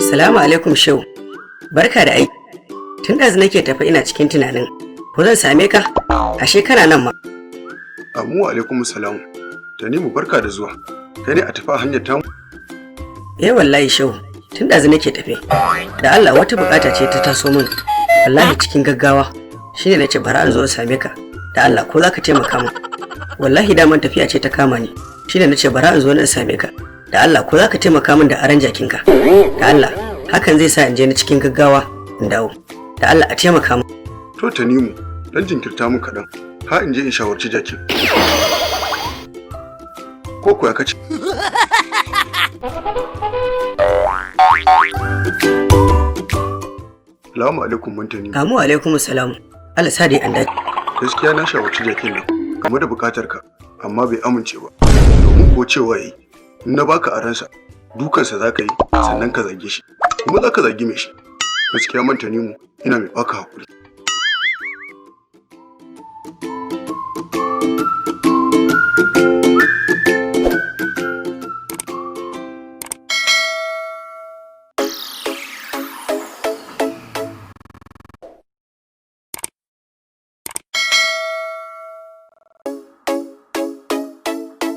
Salamu alaikum Shehu. Barka da aiki. Tun ɗazu nake tafe ina cikin tunanin ko zan same ka? Ashe kana nan ma. Amu alaikum salam. Tanimu, barka da zuwa. Kai ne a tafi a hanyar tamu? Eh wallahi Shehu, tun ɗazu nake tafe. Da Allah wata bukata ce ta taso min. Wallahi cikin gaggawa. Shine nace bari an zo in same ka. Da Allah ko za ka taimaka min. Wallahi daman tafiya ce ta kama ni. Shine nace bari an zo in same ka. Da Allah ko za ka taimaka min da aran jakinka. Da Allah hakan zai sa in je ni cikin gaggawa in dawo. Da Allah a taimaka min. To Tanimu, dan jinkirta mun kaɗan. Ha in je in shawarci jakin. Ko kuwa kace? Salamu alaikum mun Tanimu. Amu alaikum salam. Allah sa dai an dace. Gaskiya na shawarci jakin nan game da bukatar ka, amma bai amince ba. Domin ko cewa yi, in na baka aransa, dukansa za ka yi, sannan ka zage shi, kuma za ka zagi mai shi. Gaskiya man Tanimu, ina mai baka hakuri.